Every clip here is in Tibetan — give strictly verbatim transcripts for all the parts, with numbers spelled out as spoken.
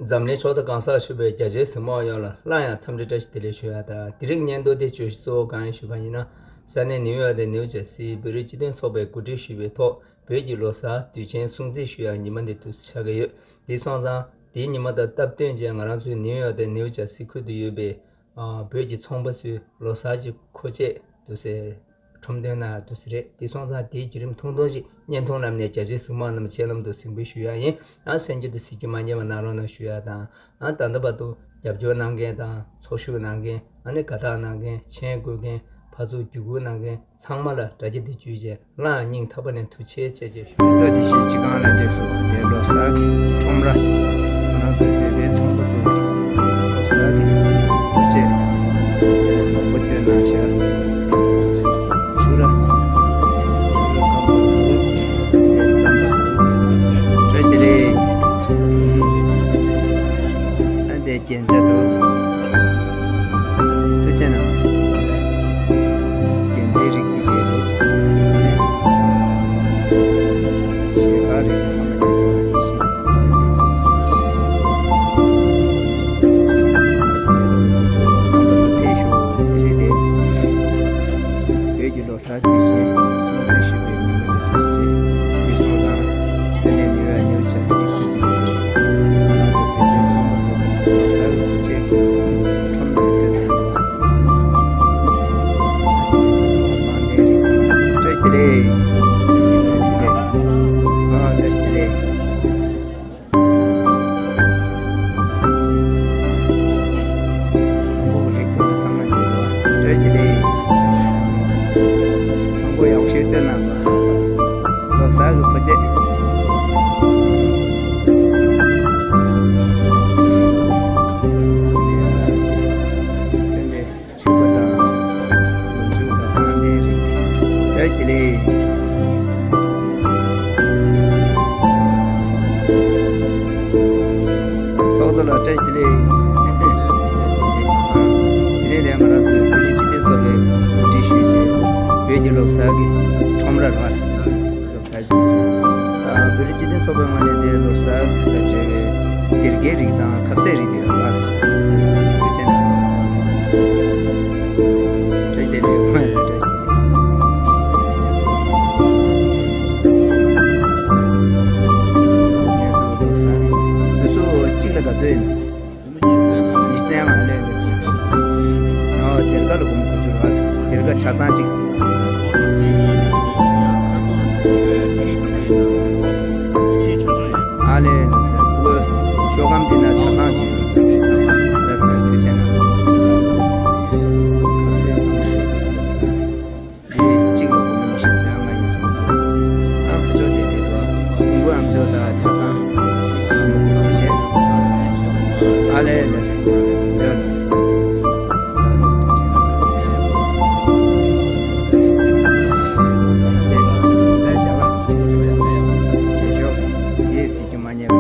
འཛམ་གླིང་ཕྱོགས་མཐའ་གང་སར་བཞུགས་པའི་རྒྱ་ཆེའི་གཟིགས་མོ་བ་ཡོངས་ལ་སླར་ཡང་འཚམས་འདྲི་བཀྲ་ཤིས་བདེ་ལེགས་ཞུ་ཡ་དང་། དེ་རིང་སྙན་ཐོ་འདི་བརྗོད་གཞི་གཙོ་བོ་གང་ཡིན་ཞུས་པ་ཡིན་ན། ས་གནས་ནིའུ་ཡོག་དང་ནིའུ་ཇར་སིའི་བོད་རིགས་སྤྱི་མཐུན་ཚོགས་པས་གོ་སྒྲིག་ཞུས་པའི་ཐོག་བོད་ཀྱི་ལོ་གསར་དུས་ཆེན་སྲུང་བརྩི་ཞུ་ཡ་ཉི་མ་འདི་འདུག་སེ་ཆགས་ཀྱི་ཡོད། དེ་སོང་ཙང་དེའི་ཉི་མ་དང་སྟབས་བསྟུན་བྱས་ང་རང་ཚོའི་ནིའུ་ཡོག་དང་ནིའུ་ཇར་སི་ཁུལ་དུ་ཡོད་པའི་ཨ་བོད་ཀྱི་ཚོང་པ་ཚོས་ལོ་གསར་གྱི་མཁོ་ཆས་འདུག་སེ་ཁྲོམ་སྟོན་གནང་ཡ་འདུག་སེ་རེད། དེ་སོང་ཙང་དེའི་བརྒྱུད་རིམ་ཐུང་ཐུང་ཞིག་བརྙན་ཐུང་ལམ་ནས་རྒྱ་ཆེའི་གཟིགས་མོ་བ་རྣམས་སྤྱན་ལམ་དུ་གཟིགས་འབུལ་ཞུ་ཡ་ཡིན། ཨ་གསན་རྒྱུ་དང་གཟིགས་རྒྱུ་མ་བརྗེད་པ་གནང་རོགས་གནང་ཞུ་ཡ་དང་། ཨ་ད་ལྟ་བར་དུ་རྒྱབ་སྐྱོར་གནང་མཁན་དང་ཚོགས་ཞུགས་གནང་མཁན། ཨ་ནི་དགའ་རྟགས་གནང་མཁན། མཆན་འགོད་མཁན། ཕར་ཚུར་བརྒྱུད་སྐུར་གནང་མཁན་ཚང་མ་ལ་དགྲ་བགེགས་འདི་བརྒྱུད་བྱས་སླར་ཡང་སྙིང་ཐག་པ་ནས་ཐུགས་རྗེ་ཆེ་ཞེས་ཞུ། ཚོ་འདི་ཞེས་སྤྱི་ཁང་ལ་འདེགས་སོ། དེ་ལོ་གསར་གྱི་ཁྲོམ་ར། ང་ཚོ་བོད་པའི་ཚོང་པ་ཚོ་ལོ་གསར་གྱི་གོ་ཆས་མང་པོ་སྟོན་གནང་ཤག་ཆུ་ར། ཆུ་ར་ཁམ་པ་འདུག་དེ་རྩམ་པ་འདུག་བཀྲ་ཤིས་བདེ་ལེགས། ཨ་འདི་རྒྱན་ཆ་འདུག་ཐུགས་རྗེ་གནང་། རྒྱན་ཆའི་རིགས་ཀྱི་དེ་འདུག་ཞལ་དཀར་རིགས་ཀྱི་ཚང་མ་དེ་འདུག་ཕེབས་ཤོག་དེ་རིང་དེ་བོད་ཀྱི་ལོ་གསར་དུས་ཆེན་སྲུང་བརྩི་ཞུ་བའི་ཉིན་མོ་དེ་འདུག་སེ་རེད། དེ་སོང་ཙང་ས་གནས་ནིའུ་ཡོག་ནིའུ་ཇར་སིའི་ཁུལ་དུ་ཡོད་པའི་ང་ཚོ་བོད་པའི་ཚོང་པ་ཚོ་ལོ་གསར་གྱི་གོ་ཆས་ཀྱི་ཁྲོམ་དུ་སྟོན་གནང་བ། བཀྲ་ཤིས་བདེ་ལེགས། བཀྲ་ཤིས་བདེ་ལེགས། ཨ་བཀྲ་ཤིས་བདེ་ལེགས། དང་པོ་རིགས་དགོས་ན་ཚང་མ་འདི་འདུག་བཀྲ་ཤིས་བདེ་ལེགས། དང་པོ་ཡག་ཤོས་སྟོན་གནང་འདུག་ལོ་གསར་གྱི་གོ་ཆས། ཕྱུ་པ་དང་། ལོ་མཇུག་དང་རྟགས་ལྡན་རིགས། བཀྲ་ཤིས་བདེ་ལེགས། ཚོགས་གཙོ་ལགས་བཀྲ་ཤིས་བདེ་ལེགས། དེ་རིང་དེ་ང་རང་ཚོའི་བོད་རིགས་སྤྱི་མཐུན་ཚོགས་པའི་གོ་སྒྲིག་ཞུས་བྱས་བོད་ཀྱི་ལོ་གསར་གྱི་ཁྲོམ་ར་རེད་བ། ལོ་གསར་གྱི་ཆེད། ཨ་བོད་རིགས་སྤྱི་མཐུན་ཚོགས་པའི་ངོས་ནས་དེ་ལོ་གསར་དང་འབྲེལ་བའི་སྒེར་གྱི་རིགས་དང་ཁ་ཟས་རིགས་དེ་ཡོད་པ། ཐུགས་རྗེ་ཆེ་གནང་། བཀྲ་ཤིས་བདེ་ལེགས། བཀྲ་ཤིས་བདེ་ལེགས། ངལ་གསོ་ལོ་གསར། དུས་སོ་གཅིག་ལ་ག་ཚོད་ཡིན། ཡིག་ཚད་མ་ལས་ལས་སོ། ཨོ་སྡེར་ཁ་ལ་སྒོར་མོ་དགུ་བཅུ་རེད་བ། སྡེར་ཁ་ཆ་ཚང་གཅིག་ཨ་ལས་ལས་སོ། ཤོག་སྒམ་འདི་ན་ཆ་ཚང་གཅིག་ཡོད། ལས་སོ་ཐུགས་རྗེ་གནང་། འདི་གཅིག་ལ་སྒོར་མོ་ཉི་ཤུ་རྩ་ལྔ་ཡིན་གསུངས་འདུག་ཨ་ཕ་ཕྱོགས་དེ་དེ་དུ་ཨ་ཁུང་བུ་ཨ་མཆོག་དང་ཆ་ཚང་ཨ་མོ་ཀུ་ཆུ་ཆེ། ཨ་ལས་ལས་ལས་ལས་ཐུགས་རྗེ་གནང་། ལས་བྱ་བ་བྱེད་ཤོག་དེ་སྲིད་ཀྱི་མ་ཉེས་པ།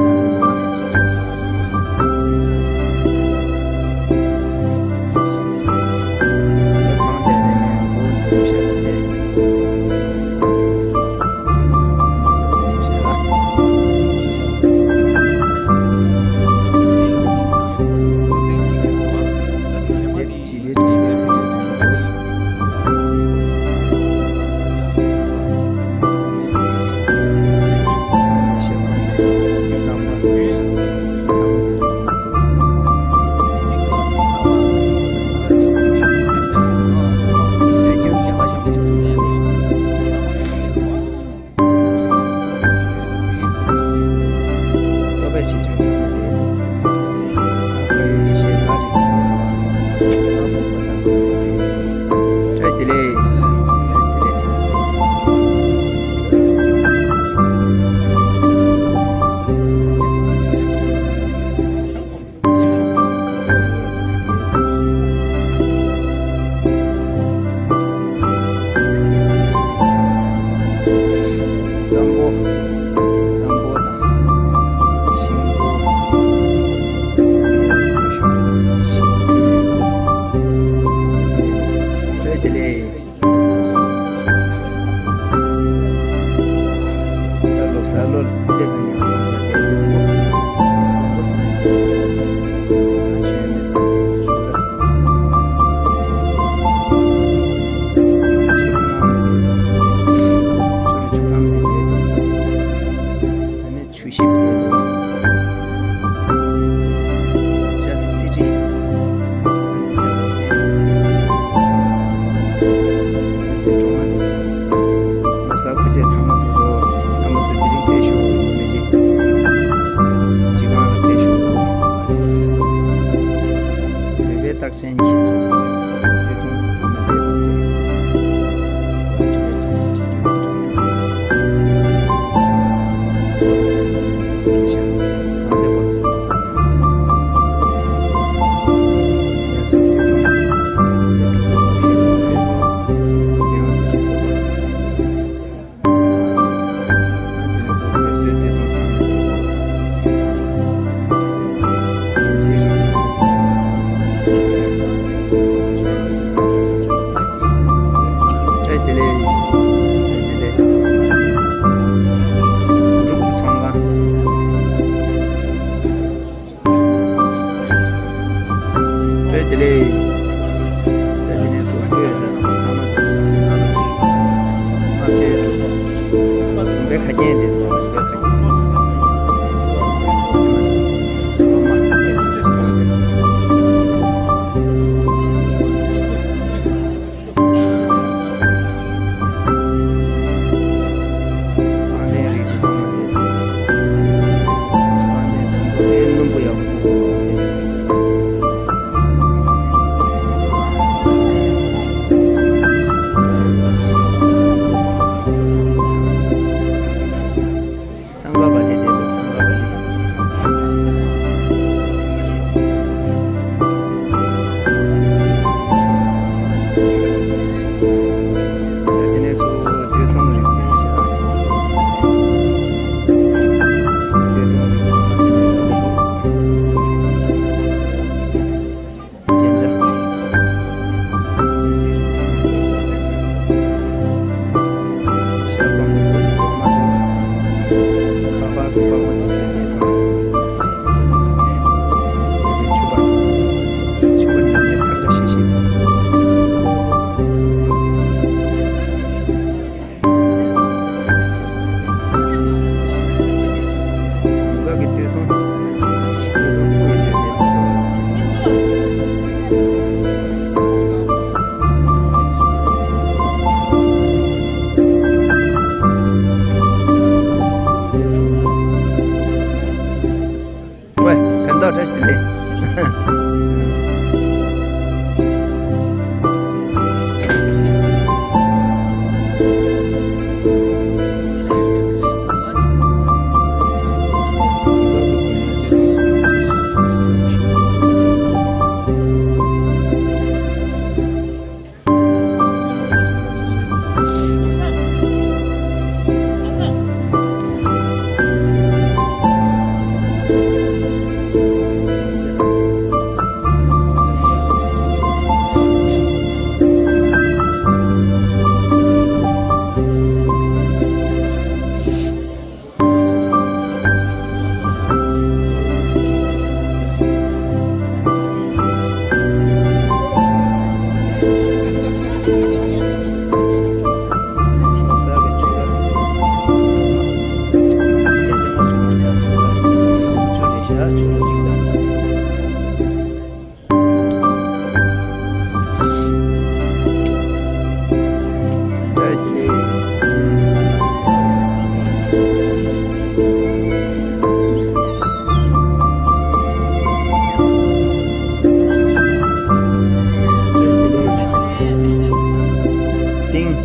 ཏིང་།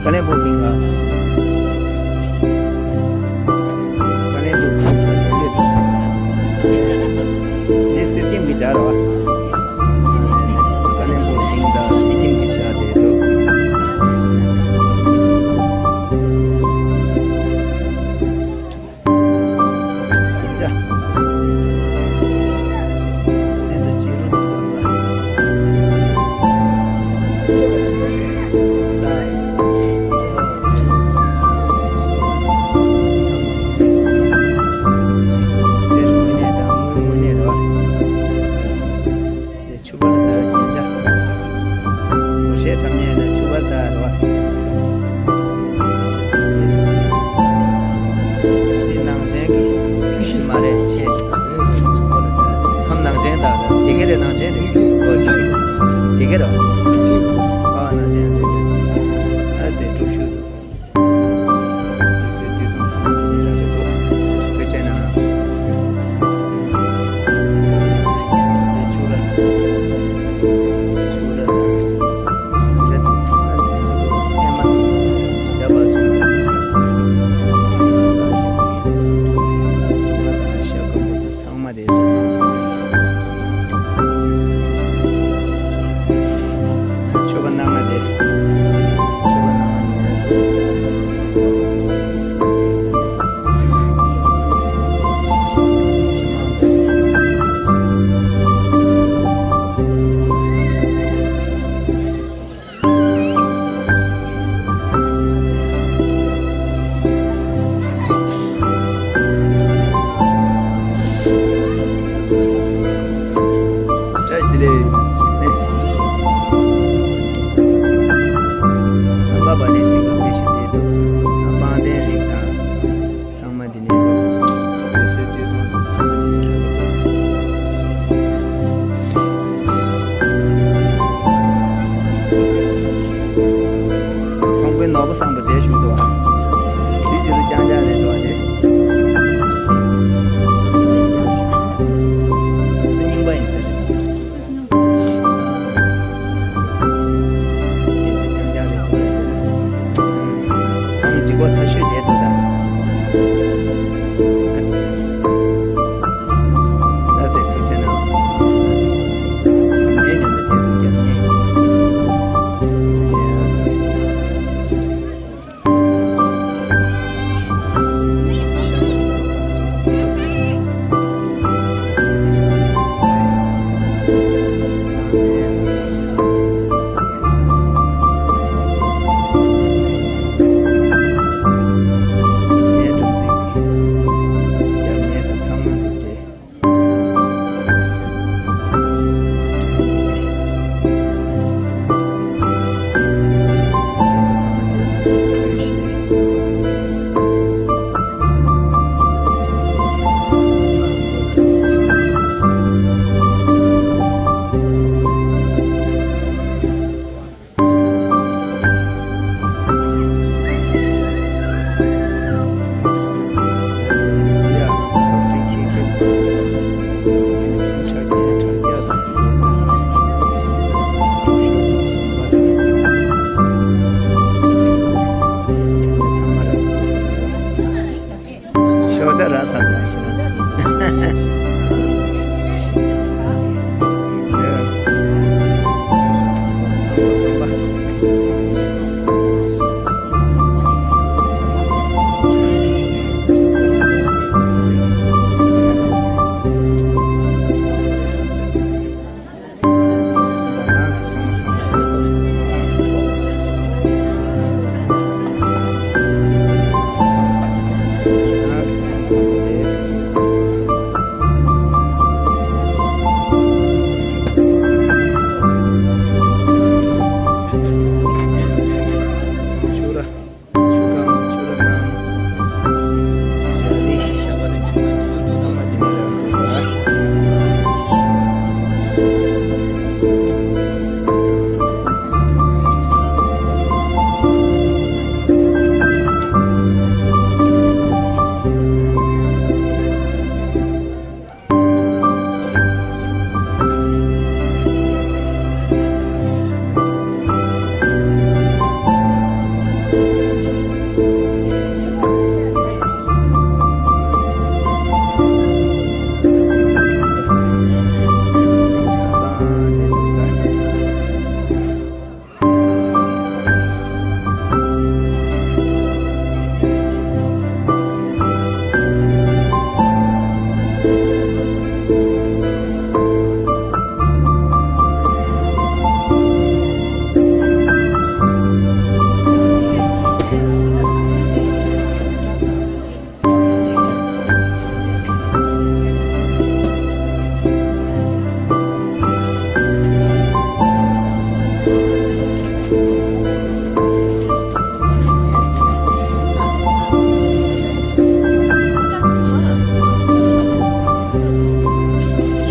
ཀ་ལན་སྦུག་ཏིང་ལ། ཀ་ལན་སྦུག་ཏིང་ཚོ་དེ་འདྲ་འདུག་འདི་སེར་སྐྱེམས་ཀྱི་ཇ་རེད་བ། ཀ་ལན་སྦུག་ཏིང་དང་སེར་སྐྱེམས་ཀྱི་ཇ་དེ་འདུག་ཕྱུ་པ་ལ་ད་རེད་ཅ། ངོ་ཤེས་ཁྲམ་ཉན་ན་ཕྱུ་པ་ལ་ད་རེད་བ། འདི་ནང་ཆེན་གྱི་མ་རེད་ཆེ། ཁམས་ནང་ཆེན་ད་རེད། དེ་ག་རེད་ནང་ཆེན་རེད། ལོ་ཆེ། དེ་ག་རེད། ཨ་ནང་ཆེན་རེད། ཨ་དེ་དྲུག་ཤུ། ཚང་མ་དེ་རེད།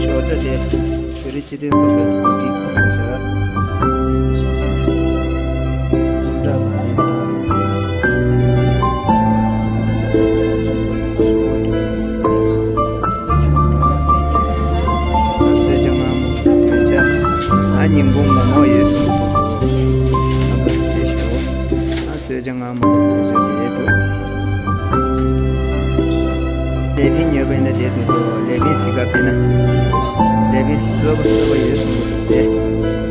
ཞོགས་ཇ་དེ་བོད་རིགས་སྤྱི་མཐུན་ཚོགས་པའི་གོ་སྒྲིག་གནང་བྱ། སྐུ་འདྲ་མ་ཡིན་ན། གསོལ་ཇ་མངར་མོ་འབོད་ཇ། ཨ་ཉིན་གུང་མོག་མོག་ཡོད་གསུངས་འདུག་རྣམ་པ་ཚོས་ཤོག་ཨ་གསོལ་ཇ་མངར་མོ་དང་འབོད་ཇ་དེ་འདུག་ལས་ཕན་ཉོས་པ་ཡིན་ན་དེ་འདུག་ལས་ཕན་གཟིགས་ག་ཕེབས་ན། ལས་ཕན་གསོལ་པ་གསོལ་པ་ཡོད་གསུངས་འདུག་སྟེ།